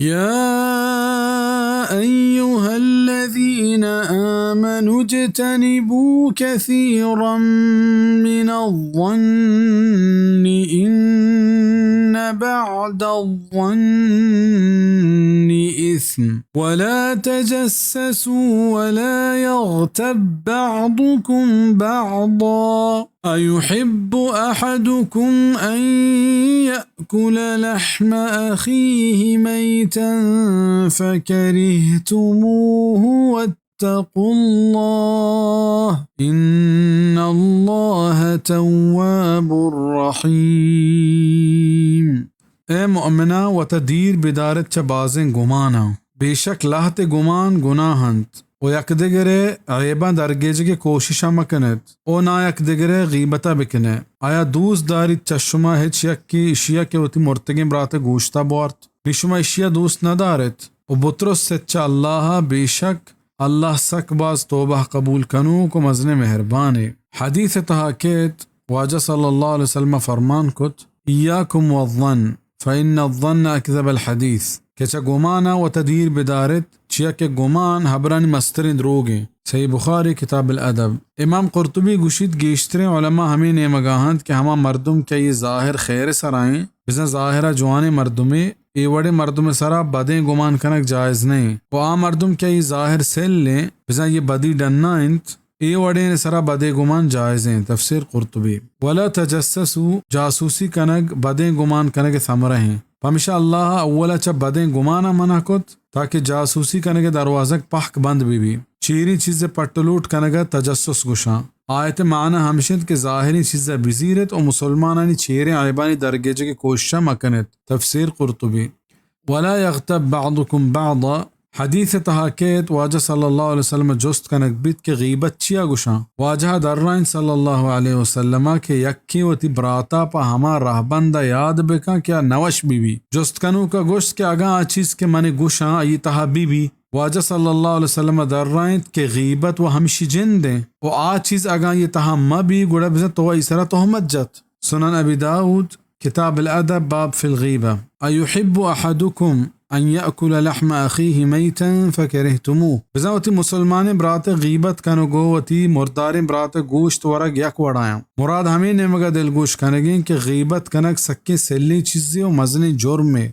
يا أيها الذين آمنوا اجتنبوا كثيرا من الظن إن بعض الظن إثم ولا تجسسوا ولا يغتب بعضكم بعضا أيحب أحدكم أن يأكل لحم أخيه ميتا فكرهتموه واتقوا الله إن الله تواب رحيم. اے مؤمناں، وتا دیر بدارت چہ بازیں گماناں۔ بے شک لہتے گمان گناہ انت۔ و یکدگرے عیباں درگیجگے کوششاں مکنت و نا یکدگرے غیبتا بکنئے۔ آیا دوست داریت چہ شما ہچ یکے اشیا کہ وتی مرتگیں براتے گوشتا بوارت؟ نی شما اشیا دوست ندارت و بترست چہ اللہا، بے شک اللہ سک باز توبہ قبول کنوک و مزنیں مہربانے۔ حدیث تہا کیت، واجہ صلی اللہ علیہ وسلم فرمان کت، ایاکم والظن فإن الظن أكذب الحديث، کہ چہ گمانا وتا دیر بدارت، چیا کہ گمان ہبرانی مستریں دروگیں۔ صحیح بخاری، کتاب الادب۔ امام قرطبی گوشیت، گیشتریں علماء ہمے نیمگا انت کہ ہما مردم کہ آئی ظاہر خیر سرا ایں، بزاں ظاہرا جوانیں مردمے، اے وڑیں مردم سرا بدیں گمان کنگ جائز نہ ایں، و آ مردم کہ آئی ظاہر سل ایں، بزاں آئی بدی ڈنا انت، اے وڑیں سرا بدیں گمان جائز ایں۔ تفسیر قرطبی۔ ولا تجسسوا، جاسوسی کنگ بدیں گمان کنگ ثمرہ ایں۔ پمیشا اللہ اولا چہ بدیں گمانا منع کت تاکہ جاسوسی کنگ دروازگ پہک بند بہ بی۔ چیریں چیز پٹ لوٹ کنگ تجسس گوشاں۔ آیت معنی ہمش انت کہ ظاہریں چیز بزیرت و مسلمانانی چیریں عیبانی درگیجگ کوشش مکنت۔ تفسیر قرطبی۔ ولا یغتب بعضکم بعضا، حدیث تہا کیت، واجہ صلی اللہ علیہ وسلم جست کنگ بیت کہ غیبت چیا گوشاں؟ واجہ درائینت صلی اللہ علیہ وسلم کہ یکے وتی براتا پہ ہما رہبندا یاد بکن کہ آ نوش بہ بی۔ جست کنوکا گوشت کہ اگاں آ چیز کہ من گوشاں آئی تہا بہ بی؟ واجہ صلی اللہ علیہ وسلم درائینت کہ غیبت و ہمشی جند ایں و آ چیز اگاں آئی تہا مہ بی گڑا بزاں تو آئی سرا تہمت جت۔ سنن ابی داؤد، کتاب الادب، باب فی الغیبہ۔ ایحب احدکم ان یأکل لحم اخیہ میتا فکرہتموہ۔ بزاں وتی مسلمانیں برات غیبت کنگ و وتی مرداریں برات گوشت ورگ یک وڑایاں۔ مراد ہمے نیمگا دلگوش کنگیں کہ غیبت کنگ سکیں سلیں چیزے و مزنیں جرمے۔